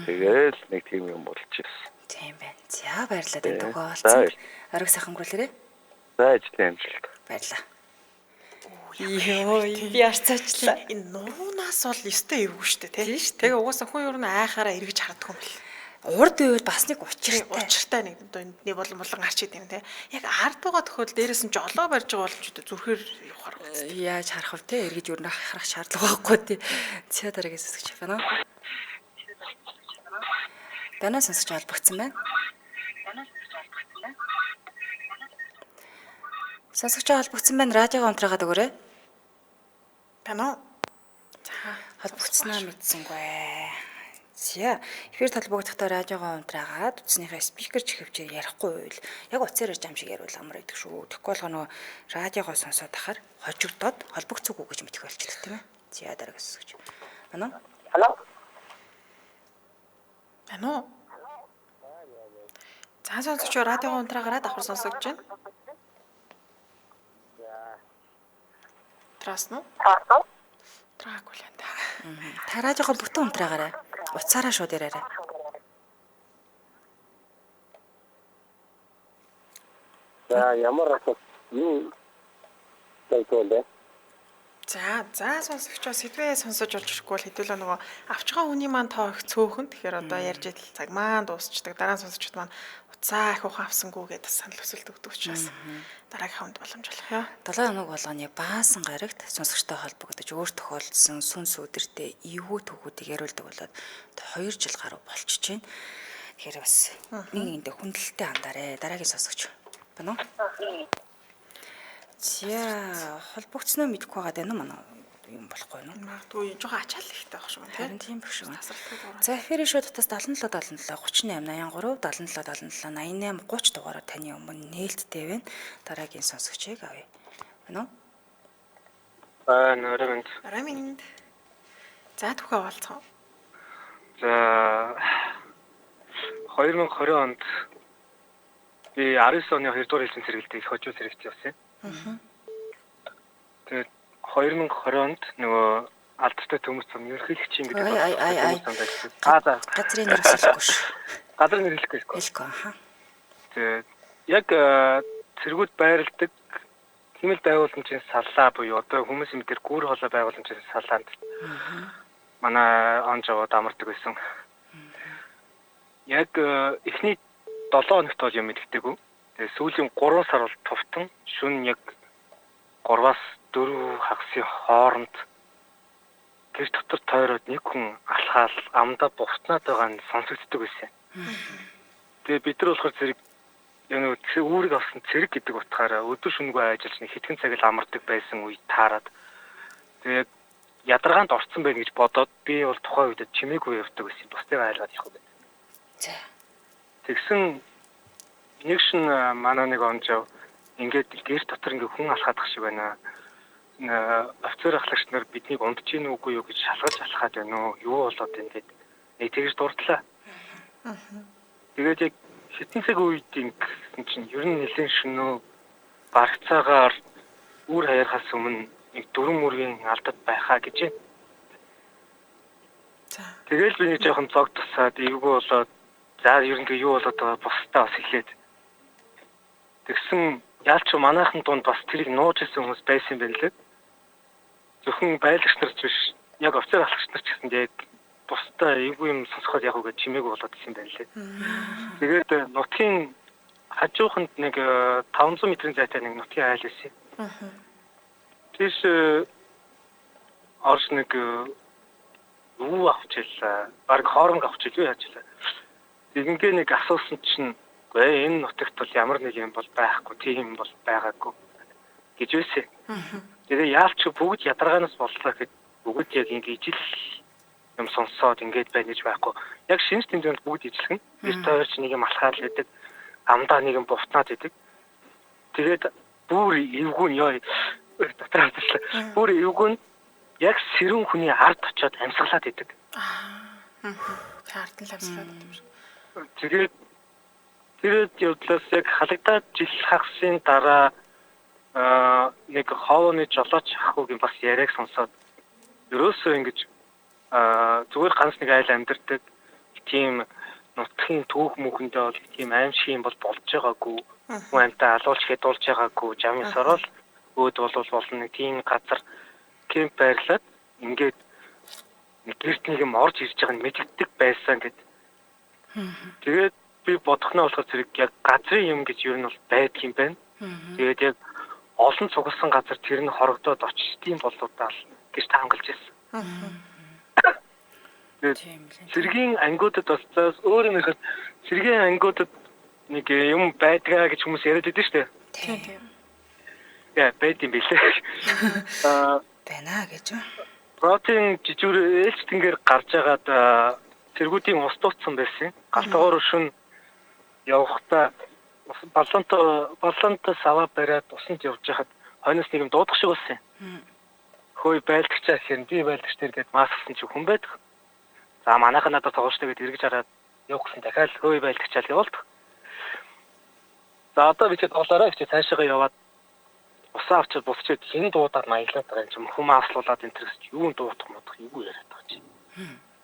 Тэгэл нэг тийм юм болж ирсэн. Тийм байна. За баярлалаа танд өгөө олцсон. Орог сайхан өнгөрүүлээрэй. За ажлын амжилт. Баярлалаа. Йоо, би арцаачлаа. Энэ нуруунаас бол өстэй эвгүй шүү дээ, тий. Тэгээ угаасаа хүн ер нь айхаараа эргэж харддаг юм бэл. Урд байвал бас нэг учиртай. Учиртай нэг одоо энэ болон болон гарч идэв тий. Яг ард байгаа тохиолдолд дээрээс нь жолоо барьж байгаа боломж зүрхээр явахаар байна. Яаж харах вэ те? Эргэж ер нь харах шаардлага байхгүй тий. За дараагийн сонсогч байна уу? Данаа сонсогч холбогдсон байна. Сонсогч холбогдсон байна. Радиого унтраагаад өгөөрэй. Байна уу? За холбогдсноо мэдсэнгүй. За эфир холбогдохдоо радиогоо унтраагаад утасныхаа спикер чихвчээр ярихгүй байвал яг утсаар ярьж ам шиг яриул амар байдаг шүү. Тэгэхгүй болгоо нөгөө радиогоо сонсоод ахаар хожигдоод холбогдсоогүй гэж мэдэх болчихлоо тийм ээ. За дараагийн сонсогч. Байна уу? Алло. Байна уу? За сонсогч радиогоо унтраагараа давхар сонсогдож байна. Траасан уу? Траагүй л энэ. Та радиогоо бүтэн унтраагаарай. Утсаараа шууд яриарай. За ямар асуулт юу тавьдвал вэ? За за сонсогчоо сэдвээ сонсож олж ирэхгүй бол хэдүүлээ нөгөө авч байгаа хүний маань тоо их цөөхөн. Тэгэхээр одоо ярьж идэл цаг маань дуусчдаг. Дараа нь сонсогчд маань уцаа их ухаан авсангүй гэдээ бас санал хүсэлт өгдөг учраас дараагийн хүнд боломж олох ёо. 7 хоног болгоны баасан гарагт сонсогчтой холбогдож өөр тохиолдсон сүнс өдөртөө эвгүй түүхүүдийг яриулдаг болоод 2 жил гаруй болчихж байна. Тэгэхээр бас нэг нэгэндээ хүндлэлтэй хандаарэ. Дараагийн сонсогч байна уу? За холбогдсноо мэдэхгүй байгаа даа манай юм болохгүй нүү. Магадгүй жоохон ачаал ихтэй байх шиг байна тийм. Харин тийм байх шиг байна. За эфирийн шууд утас 77 77 38 83 77 77 88 30 дугаараар таны өмнө нээлттэй байна. Дараагийн сонсогчийг авъя. Байна уу? Аа орой минь. Орой минь. За түүхээ болцгоо. За 2020 онд би 19 оны 2 дугаар жилийн сэргэлтийг хожуу сэргэлт явсан юм. Тэгээд 2020 онд нөгөө алдартай төмөс цом ерөнхийлөгчийн гэдэг төмөс цомд ажилласан. Аа газрын нэр хэлэхгүй шүү. Газрын нэр хэлэхгүй. Хэлэхгүй аха. Тэгээд яг цэргүүд байрладаг химэл байгууламжийн саллаа буюу одоо хүмүүсийн мэдэр гүр хоолой байгууламжийн салаанд манай он жаваад амардаг байсан. Яг эхний 7 хоногт бол юм мэддэггүй. Тэгээ сүүлийн 3 сар бол тувтан шөнө яг 3-аас 4 хагасын хооронд гэр дотор тойроод нэг хүн алхаал амдаа буфтнаад байгаа нь сонсогддог байсан. Тэгээ бид нар болохоор зэрэг яг нэг үүрэг авсан цэрэг гэдэг утгаараа өдөр шөнөгүй ажиллаж нэг хэдхэн цаг л амардаг байсан үе таарад тэгээ ядаргаанд орцсон байх гэж бодоод би бол тухайн үед чимээгүй явдаг байсан. Бусдыг айлгаад явах гэдэг. За. Тэгсэн нэг шин манай нэг онжоо ингээд гэр дотор ингээд хүн алхаадах шиг байна. Офицер ахлагч нар биднийг ундж гин үгүй юу гэж шалгаж алхаад байна уу? Юу болоод байна гэд нэг тэгж дурдлаа. Тэгээд яг хэдэн цаг үед ингэсэн чинь ер нь нэлээд шөнөө барагцаагаар үр хаяархаас өмнө нэг дөрвөн мөргийн алдад байхаа гэж. За. Тэгэл би нэг жоохон зог тусаад эвгүй болоод за ер нь юу болоод байгаа бусдаа бас хэлээд. Тэгсэн ялч манайхан дунд бас тэрийг нууж исэн хүмүүс байсан юм байна лээ. Зөвхөн байлагч нар ч биш, яг офицер ахлагч нар ч гэсэн яг бусдаа эвгүй юм сонсоход яг үгүй чимээгүй болоод исэн юм байна лээ. Тэгээд нутгийн хажууханд нэг 500 метрийн зайтай нэг нутгийн айл байсан. Тийш орж нэг юу авч илаа. Бараг хоромг авч ил юу яаж илаа. Тэгингээ нэг асуусан чинь үгүй энэ нутагт бол ямар нэг юм бол байхгүй, тийм юм бол байгаагүй гэж байсан. Тэгээ яалч бүгд ядаргаанаас боллоо гэхэд бүгд яг ингэ ижил юм сонсоод ингээд байна гэж байхгүй. Яг шинж тэмдэгт бүгд ижилхэн. Тэр тойрч нэг юм алхаад л байдаг. Амдаа нэг юм буфтнаад байдаг. Тэгээд бүр эвгүй нь ёо дотор хатчихлаа. Бүр эвгүй нь яг сэрүүн хүний ард очиод амьсгалаад идэг. Ард нь л амьсгалаад идэг юм шиг. Тэгээд тэр явдлаас яг халагдаад жил хагасын дараа нэг хоовны жолооч ахгүйгийн бас яриаг сонсоод ерөөсөө ингэж зүгээр ганц нэг айл амьдардаг тийм нутгийн түүх мөнхөндөө бол тийм аимшиг юм бол болж байгаагүй. Хүн амьтаа алуулж хядуулж байгаагүй. Жамын сорол өөд болвол болно нэг тийм газар кемп байрлаад ингээд нэг гэрт нэг юм орж ирж байгааг нь мэддэг байсан гэд. Тэгээд би бодох нь болохоор зэрэг яг газрын юм гэж ер нь бол байдаг юм байна. Тэгээд яг олон цугласан газар тэр нь хорогдоод очтiin болоо даа гэж таамаглаж байсан. Тэгээд цэргийн ангиудад бас өөр юм ихэд цэргийн ангиудад нэг юм байдгаа гэж хүмүүс яриад байдаг шүү дээ. Тийм. Яа, байд юм билээ. Байна гэж. Протеин жижүүр ээлж тэнгээр гарч агаад цэргүүдийн ус дуутсан байсан. Галтгоор шүн явахдаа баллонтой саваа бариад усанд явж хахад хойноос нэг юм дуудах шиг болсон юм. Хөөе байлдагчаа гэхээр би байлдагч тэр гээд маассан чи хүн байдаг. За манайхан надад тоглоочтой гээд эргэж хараад явах гэсэн дахиад хөөе байлдагчаа л явуулдаг. За одоо би чи тоглоорой гэж цаашаага яваад усаа авчид бусчээд хэн дуудаад маялаад байгаа юм чи хүн maaслуулаад энэ төр гэсэн чи юу дуудах модох юу яриад байгаа чи.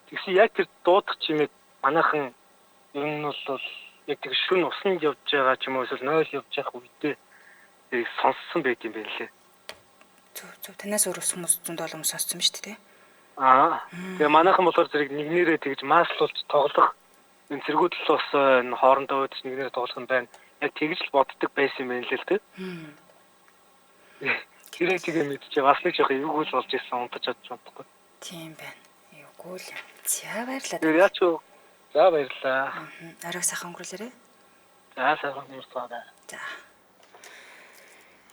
Тэгсэн яг тэр дуудах чимээг манайхан ер нь бол яг тэр шүн усанд явж байгаа ч юм уу эсвэл нойл явж явах үедээ тэрийг сонссон байт юм байна лээ. Зөв зөв. Танаас өөр хүмүүс зөндөө олон хүмүүс сонссон юм шүү дээ. Аа. Тэгээ манайхан болохоор зэрэг нэгнэрээ тэгж маслуулж тоглох энэ цэргүүд л бас энэ хоорондоо үүдч нэгнэрээ тоглох юм байна. Яг тэгж л боддог байсан юм байна л л дээ. Тэрийг тэгээ мэдчихээ бас нэг жоох эвгүй л болж исэн унтаж чадчих чадахгүй. Тийм байна. Эвгүй л юм. За баярлалаа. Тэр яач вэ? За баярлалаа. Оройг сайхан өнгөрүүлээрэй. За сайхан өнгөрцгаая. За.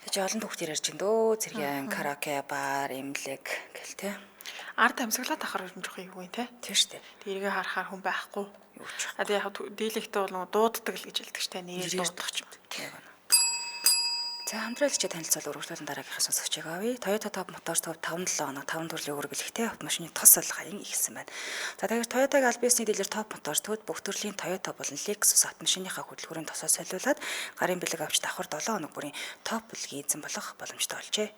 Тэгж олон түүхтэр ярьж байна дөө. Цэргийн караоке, бар, эмнэлэг гэл те. Ард амьсгалаа тахаар юм жоох эвгүй те. Тийм шүү дээ. Тэргээ харахаар хүн байхгүй. Юу ч. А тэгээ яг дийлэгтэй бол нөгөө дууддаг л гэж хэлдэг ч те. Нэрээр дуудах ч юм. Яг үнэ. За хамтраалагчид танилцуул өргөжлөлн дараагийнхаа сонсогчийг авъя. Toyota Top Motors төв 57 хоног 5 төрлийн өөр бэлэгтэй автомашины тос солихын ихсэн байна. За тэгэхээр Toyota-гийн аль биесний дилер Top Motors төвд бүх төрлийн Toyota болон Lexus автомашиныхаа хөдөлгүүрийн тосоо солиулаад гарын бэлэг авч давхар 7 хоног бүрийн топ бүлгийн эзэн болох боломжтой болжээ.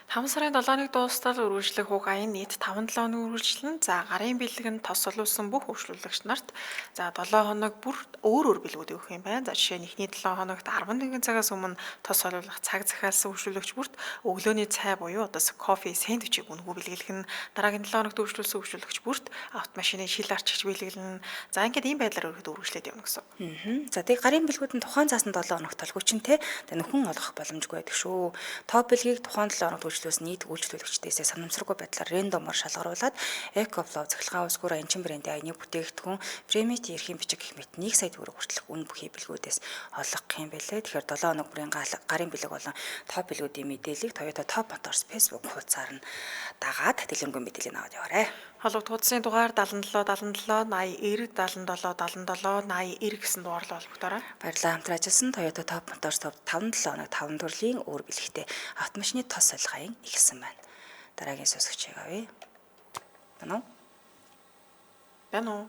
5 сарын 7-ны дуустал үргэлжлэх уг аян нийт 5-7 хоног үргэлжлэн. За гарын бэлэг нь тос солиулсан бүх хөгжлүүлэгч нарт за 7 хоног бүр өөр өөр бэлгүүд өгөх юм байна. За жишээ нь эхний 7 хоногт 11 цагаас өмнө тос солиулах цаг захиалсан хөгжлүүлэгч бүрт өглөөний цай буюу одоо кофе, сэндвичийг үнэгүй бэлгэлэх нь, дараагийн 7 хоногт үргэлжлүүлсэн хөгжлүүлэгч бүрт автомашины шил арчигч бэлгэлнэ. За ингээд ийм байдлаар өргөд үргэлжлээд явна гэсэн. За тэг гарын бэлгүүд нь тухайн заасан 7 хоногт толгойчинтэй нөхөн олгох боломжгүй байдаг шүү. Топ бэлгийг тухайн 7 хоногт үйлчлүүлсэн нийт үйлчлүүлэгчдээсээ санамсаргүй байдлаар рандомор шалгаруулад EcoFlow цахилгаан үсгүүр анчин брендийн аяны бүтээгдэхүүн, Премити эрхийн бичиг гэх мэт 1 сая төгрөг хүртэлх үн бүхий бэлгүүдээс олгох юм байлээ. Тэгэхээр 7 хоног бүрийн гарын бэлэг болон топ бэлгүүдийн мэдээллийг Toyota Top Motors Facebook хуудасаар нь дагаад дэлгэрэнгүй мэдээллийг аваад яваарай. Холбогдох утасны дугаар 77 77 80 90 77 77 80 90 гэсэн дугаарлал холбогдоорой. Баярлалаа. Хамтран ажилласан Toyota Top Motors 5 7 хоног 5 төрлийн өөр бэлэгтэй автомашины тос солихын эхэлсэн байна. Дараагийн сонсогчийг авъя. Байна уу? Байна уу?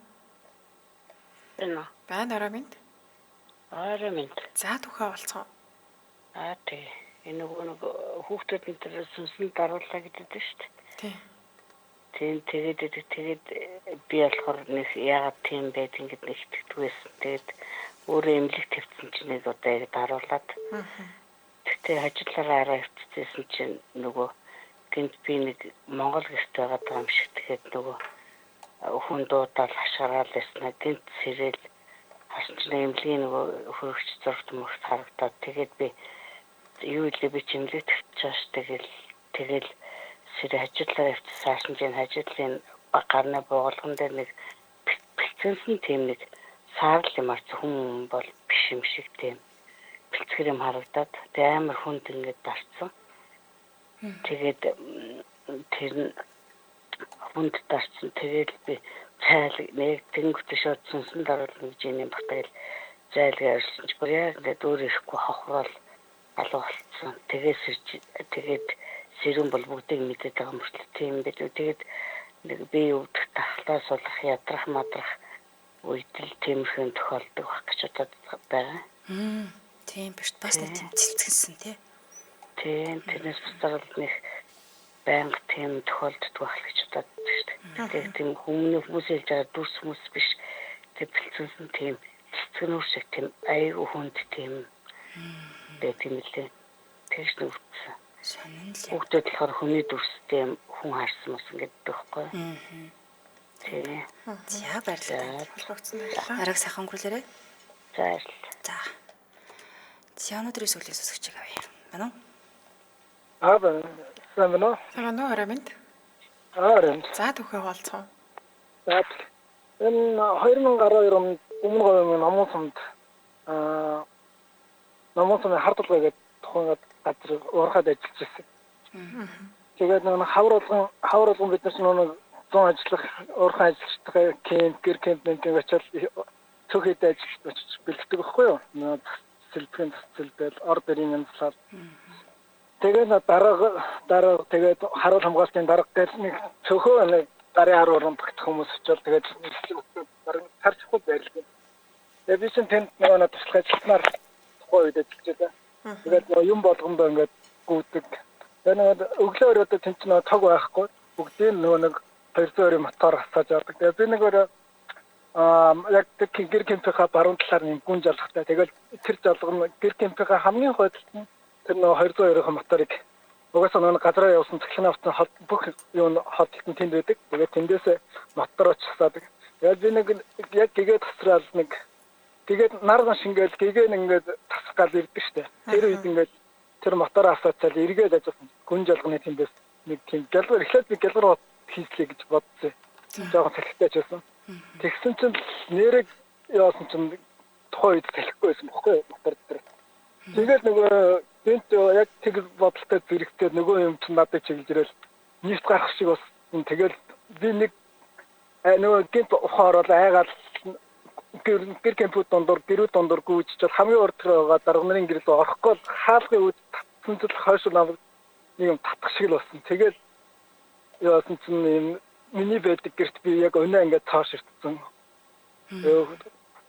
Байна уу? Байна орой минь. Орой минь. За түүхээ болцгоо. Аа тий. Энэ нөгөө нэг хүүхдүүд энэ төр сүнсэнд даруулаа гэдэг дээ шүү дээ. Тий. Тийм тэгээд би болохоор нэг яагаад тийм байд ингэж нэг итгэдэг байсан. Тэгээд өөрөө эмнэлэг тавьсан чинь нэг удаа яг даруулаад. Тэгтээ хажуулаараа араа хэвчээсэн чинь нөгөө гинт би нэг Монгол гэрт байгаад байгаа юм шиг тэгээд нөгөө хүн дуудаал хашгираал яснаа гинт сэрэл харсан чинь эмнэлгийн нөгөө хөрөгч зургт мөрт харагдаад тэгээд би юу илээ би эмнэлэг тавьчихааш тэгэл сэрэ хажуудлаар явчихсан харсан чинь хажуудлын гарны буугалган дээр нэг бэлцэнсэн тийм нэг саарл юм арц хүн бол биш юм шиг тийм бэлцгэр юм харагдаад тэгээ амар хүнд ингээд дарцсан. Тэгээд тэр нь хүнд дарцсан. Тэгээд би цайлаг нэг тэнгуүтэ шууд сүнсэн даруулна гэж юм багтаал зайлгаа ирсэн чи бүр яг ингээд өөр ирэхгүй хохрол алга болцсон. Тэгээд сэрүүн бол бүгдийг мэдээд байгаа мөртлөө тийм байл. Тэгээд нэг би өвдөх тахлаа сулах ядрах мадрах үед л тиймэрхүү тохиолдог байх гэж бодод байгаа. Тийм биш. Бас нэг тийм цэлцгэнсэн тий. Тийм тэрнээс бусдаар бол нэг байнга тийм тохиолддог байх гэж бодод шүү дээ. Тэгээд тийм хүмүүс хэлж байгаа дүрс хүмүүс биш. Тэр бэлцэнсэн тийм цэцгэнүүр шиг тийм аягүй хүнд тийм байт юм лээ. Тэгж нүгдсэн. Сонин л. Хүүхдүүд болохоор хүний дүрстэй хүн харсан мас гэдэг байхгүй. Тийм. За баярлалаа. Холбогдсон баярлалаа. Араг сайхан өнгөрүүлээрэй. За баярлалаа. За. За өнөөдрийн сүүлийн сонсогчийг авъя. Байна уу? Аа байна. Сайн байна уу? Сайн байна уу орой минь? Аа орой. За түүхээ хуваалцах уу? За энэ 2012 онд өмнө говийн Номон сумд Номон сумын хар дулгаа гэдэг тухайн газар уурхад ажиллаж байсан. Тэгээд нэг хавар болгон бид нар ч нэг 100 ажиллах уурхайн ажилчтай кемп, гэр кемп мэнкэн очиад цөөхөд ажиллаж очиж бэлддэг байхгүй юу? Сэлбэгийн цэцэлбэл, ор дэрийн янзлал. Тэгээд дараа тэгээд харуул хамгаалтын дарга гэл нэг цөөхөө нэг гарын хар уран багтах хүмүүс очиод тэгээд бараг царчихгүй байрлал. Тэгээд би чинь тэнд нөгөө туслах ажилтнаар тухайн үед ажиллаж байлаа. Тэгээд нөгөө юм болгондоо ингээд гүйдэг. Тэгээд нөгөө өглөө өрөөдөө тэнд чинь нөгөө тог байхгүй. Бүгдийг нөгөө нэг 220 мотор хасааж авдаг. Тэгээд би нэг өрөө яг гэр кемпийнхаа баруун талаар нэг гүн жалгатай. Тэгэл тэр жалга нь гэр кемпийнхаа хамгийн хойдолт нь тэр нөгөө 220-ийн моторыг Угаасаа нөгөө газраа явсан цахилгаан авсан бүх юу хөдөлтөн тэнд байдаг. Тэгээд тэндээс мотор очсаад. Тэгээд би нэг яг гэгээ тасраал нэг тэгээд нар маш ингээл гэгээ ингээд тасах гал ирдэг штэ. Тэр үед ингээд тэр мотор асаацаал эргээд ажилласан. Гүн жалганы тэндээс нэг тийм гялгар эхлээд би гялгар хийслээ гэж бодсон. Жохон цахилтай ч байсан. Тэгсэн чинь нэрэг яасан чинь тухайн үед цахихгүй байсан бохгүй мотор дээр. Тэгээд нөгөө гэнт яг тэг бодолтой зэрэгтэй нөгөө юм чинь надад чиглэж ирэл нефт гарах шиг болсон. Тэгэл би нэг нөгөө гэнт ухаан ороод айгаал гэр кемпүүд дундуур гэрүүд дундуур гүйжчихэл хамгийн урд байгаа дарга нарын гэрэл орохгүй л хаалгын үд татсан ч хойш намайг нэг юм татах шиг л болсон. Тэгэл яасан чинь юм миний байдаг гэрт би яг өнөө ингээд цааш ирсэн.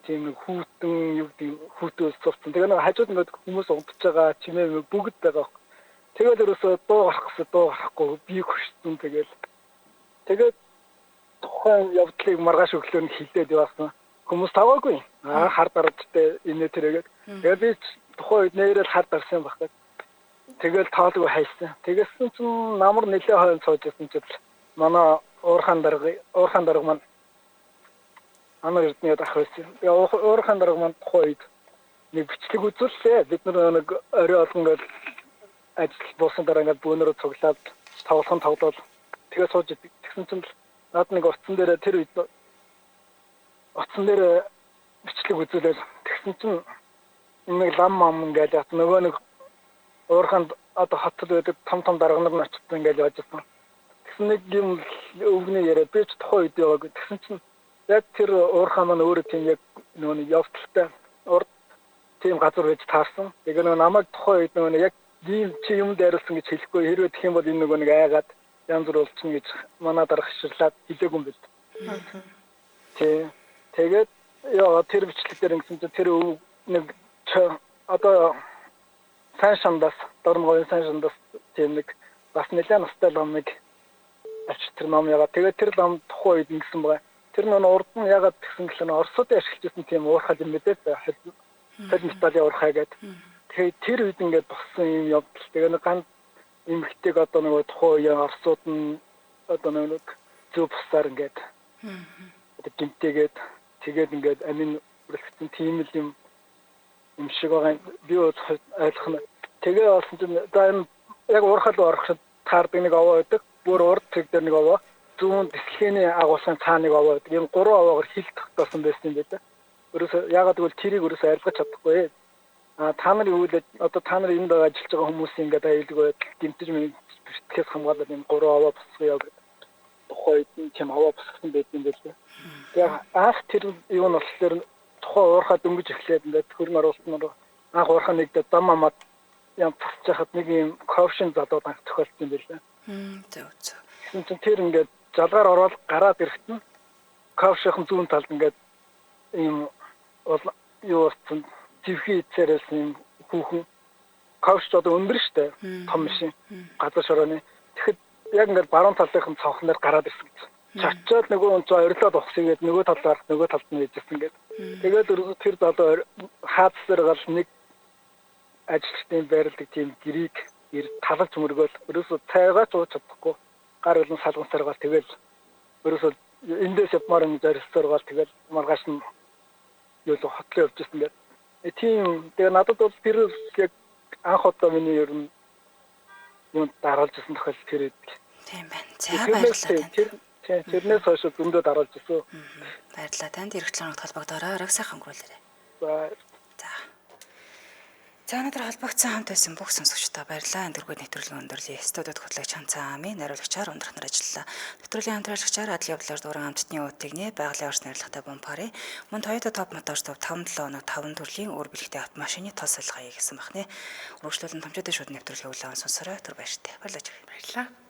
Тийм нэг хүүтэн юу гэдэг хүүтөөс цувцсан. Тэгээ нэг хажууд ингээд хүмүүс унтж байгаа чимээ бүгд байгаа. Тэгэл ерөөсөө дуу гарах гэсэн дуу гарахгүй би хөшсөн. Тэгээд тухайн явдлыг маргааш өглөө нь хилээд яваасан. Хүмүүс таваагүй. Хар даржтай инээ тэрээгээд. Тэгээд би тухайн үед нэрэл хар дарсан байх гэж. Тэгэл тоолгүй хайсан. Тэгсэн чинь намар нэлээ хойно сууж исэн чинь манай уурхаан дарга маань Анар Эрдэнэд ах байсан. Тэгээ уурхаан дарга маань тухайн үед нэг бичлэг үзүүллээ. Бид нар нэг орой болгон ингээл ажил буусан дараа ингээд бөөнөрөө цуглаад тоглохон тоглоод тэгээ сууж идэг. Тэгсэн чинь над нэг утсан дээр тэр үед утсан дээр бичлэг үзүүлээл тэгсэн чинь нэг лам мам ингээд яат нөгөө нэг уурханд одоо хотод байдаг том том дарга нар нь очсон ингээд явж байсан. Тэгсэн нэг юм өвгний яриа би ч тухайн үед яваагүй. Тэгсэн чинь яг тэр уурхаа маань өөрөө тийм яг нөгөө нэг явдалтай урд тийм газар байж таарсан. Тэгээ нөгөө намайг тухайн үед нөгөө яг ийм чи юм дайруулсан гэж хэлэхгүй хэрвээ тэгэх юм бол энэ нөгөө нэг айгаад янз бүр болчихно гэж манай дарга хаширлаад хэлээгүй юм бэл. Тий. Тэгээд яа тэр бичлэг дээр ингэсэн чинь тэр нэг одоо сайн шандас Дорногов сайн шандас тийм нэг бас нэлээд настай ламыг авч тэр ном ягаа. Тэгээд тэр лам тухайн үед ингэсэн байгаа. Тэр нөө урд нь ягаад тэгсэн гэхэл нөө Оросууд ашиглаж байсан тийм уурхал юм мэдээ хөл металлын уурхай гэдэг. Тэгээд тэр үед ингээд болсон юм явдал. Тэгээ нэг ганц эмэгтэйг одоо нөгөө тухайн үеийн Оросууд нь одоо нэг зөв бусаар ингээд одоо гинтэйгээд тэгээд ингээд амин үргэлжлэн тийм л юм шиг байгаа. Би ойлгох нь. Тэгээ болсон чинь за энэ яг уурхал руу орох таардаг нэг овоо байдаг. Бүр урд цэг дээр нэг овоо, зүүн тэслэгээний агуулсан цаа нэг овоо байдаг. Энэ гурван овоогоор хил тогтоосон байсан юм байна. Өөрөөсөө ягаад гэвэл тэрийг өөрөөсөө арилгаж чадахгүй. Та нарын үйл одоо та нар энд ажиллаж байгаа хүмүүсийн ингээд аюулгүй байдал гэмтэж бэртгэхээс хамгаалаад энэ гурван овоо босгоё гэдэг тухайн үед нь тийм овоо босгосон байдаг юм байлээ. Тэгээ анх тэр юу нь болохоор тухайн уурхаа дөнгөж эхлээд ингээд хөрөнгө оруулалт нь анх уурхаа нэгдээ зам амаад ям тасч хахад нэг юм ковшин залууд анх тохиолдсон юм байлээ. Зөв зөв. Тэгсэн чинь тэр ингээд жалгаар ороод гараад ирэхэд нь ковшийн зүүн талд ингээд ийм юу болсон зэвхий эцээрэлсэн юм хүүхэн ковш ч одоо өндөр штэ том машин газар шорооны. Тэгэхэд яг ингээд баруун талынх нь цонхноор гараад ирсэн гэж. Чачаад нөгөө хүн чинь орилоод ухсгээд нөгөө талаар нөгөө талд нь ээжсэн ингээд. Тэгээд өргөс тэр залуу хаацсаар гал нэг ажилчдын байрладаг тийм гэрийг талаж мөргөөл өрөөсөө цайгаач ууж чадахгүй гар үлэн салгансаар гал тэгэл өрөөсөө эндээс явмаар юм зорилсоор гал тэгэл маргааш нь юу л хотлоо явж ирсэн ингээд. Тийм тэгээ надад бол тэр яг анх удаа миний ер нь юм дараалж ирсэн тохиолдол тэр байдаг. Тийм байна. За баярлалаа танд. Тэрнээс хойш зөндөө дараалж ирсэн. Баярлалаа танд. Ирэх 7 хоногт холбогдоорой. Оройг сайхан өнгөрүүлээрэй. За. За өнөөдөр холбогдсон хамт байсан бүх сонсогчдод баярлалаа. Энэ дөрвөд нэвтрүүлгийн өндөрлөе. Студиуд хөтлөгч Ханцаа Ами, найруулагчаар Ундрах нар ажиллалаа. Нэвтрүүлгийн хамтрагчаар адил явдлаар дуран амттны уудтигний байгалийн орс найрлагатай Бумпари, мөн Toyota Top Motors төв 57 оног 5 төрлийн өөр бэлгтэй автомашины тос солихоо гэсэн бахны. Үргэлжлүүлэн томчуудын шууд нэвтрүүлгийг улаан сонсорой. Түр баяртай. Баярлалаа. Баярлалаа.